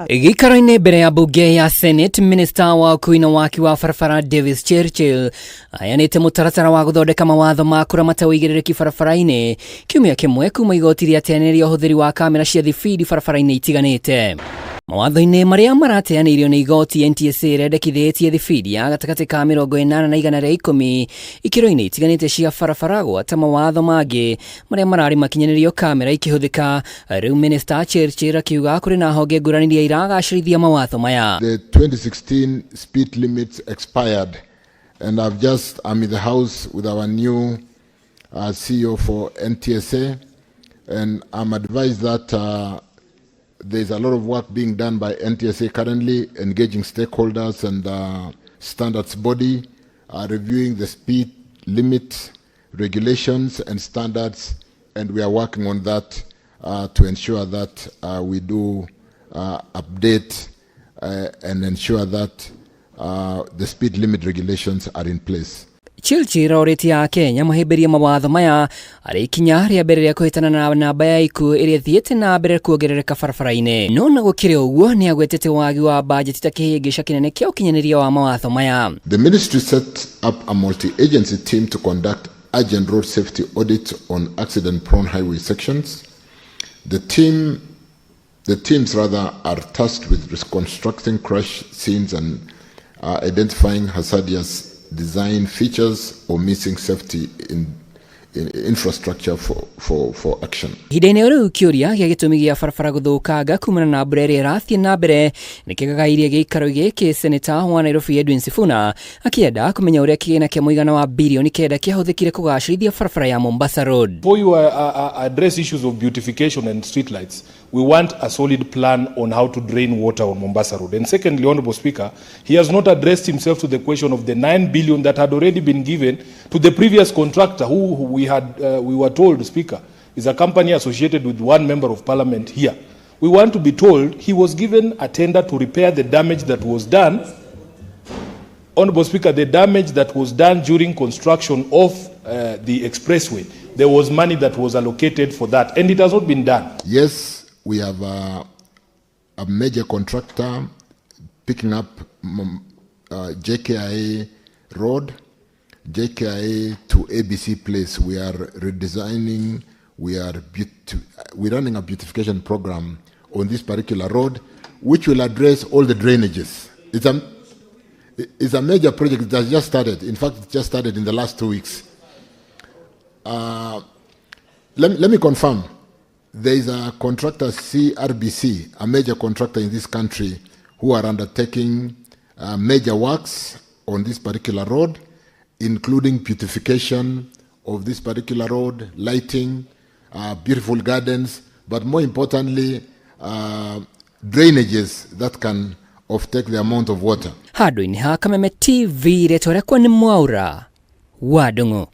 Gĩikaro-inĩ mbere ya mbunge ya Senate, minista wa ũkui na waki wa barabara Davis Chirchir aheanĩte mũtaratara wa gũthondeka mawatho ma kũramata ũigĩrĩrĩki barabara-inĩ kiumia kĩmwe kuma igoti rĩateanĩria ũhũthĩri wa kamera cia thibindi barabara-inĩ itiganĩte. Mawatho-inĩ marĩa marateanĩirio nĩ igoti, NTSA ĩrendekithĩtie thibindi ya gatagatĩ ka 80 na 110 ikĩro-inĩ itiganĩte cia barabara, gwata mawatho mangĩ marĩa mararĩ makinyanĩrio kamera ikĩhũthĩka. Rĩu Minista Chirchir akiuga kũrĩ na honge ngũrani iria iragacĩrithia mawatho maya. The 2016 speed limits expired, and I'm in the house with our new CEO for NTSA, and I'm advised that there's a lot of work being done by NTSA currently, engaging stakeholders and standards body, reviewing the speed limit regulations and standards, and we are working on that to ensure that we do update and ensure that the speed limit regulations are in place. Chirchir orĩtie Akenya mahĩmbĩrie mawatho maya arĩ ikinya rĩa mbere rĩa kũhĩtana na namba ya ikuũ ĩrĩa ĩthiĩte na mbere kuongerereka barabara-inĩ. No na gũkĩrĩ ũguo, nĩ agwetete wagi wa bajeti ta kĩhĩngĩca kĩnene kĩa ũkinyanĩria wa mawatho maya. The ministry set up a multi-agency team to conduct urgent road safety audits on accident-prone highway sections. The teams rather, are tasked with reconstructing crash scenes and identifying hazardous design features or missing safety in infrastructure for action. Ihinda-inĩ rĩu, kĩũria gĩa gĩtũmi gĩa barabara gũthũkanga kumana na mbura ĩrĩa ĩrathiĩ na mbere nĩ kĩgagairie gĩikaro gĩkĩ, seneta wa Nairobi Edwin Sifuna akĩenda kũmenya ũrĩa kĩgĩna kĩa mũigana wa 9 birioni kĩahũthĩkire kũgacĩrithia barabara ya Mombasa Road. Before you address issues of beautification and street lights, we want a solid plan on how to drain water on Mombasa Road. And secondly, Honorable Speaker, he has not addressed himself to the question of the 9 billion that had already been given to the previous contractor who we were told, Speaker, is a company associated with one member of parliament here. We want to be told he was given a tender to repair the damage that was done. Honorable Speaker, the damage that was done during construction of the expressway, there was money that was allocated for that, and it has not been done. Yes, we have a major contractor picking up JKIA Road, JKIA to ABC Place. We are redesigning, we're running a beautification program on this particular road, which will address all the drainages. It's a major project that just started. In fact, it just started in the last 2 weeks. Let me confirm. There is a contractor, CRBC, a major contractor in this country, who are undertaking major works on this particular road, including beautification of this particular road, lighting, beautiful gardens, but more importantly, drainages that can offtake the amount of water. Handũ-inĩ ha Kameme TV, rĩtwa rĩakwa nĩ Mwaura wa Ndung'u.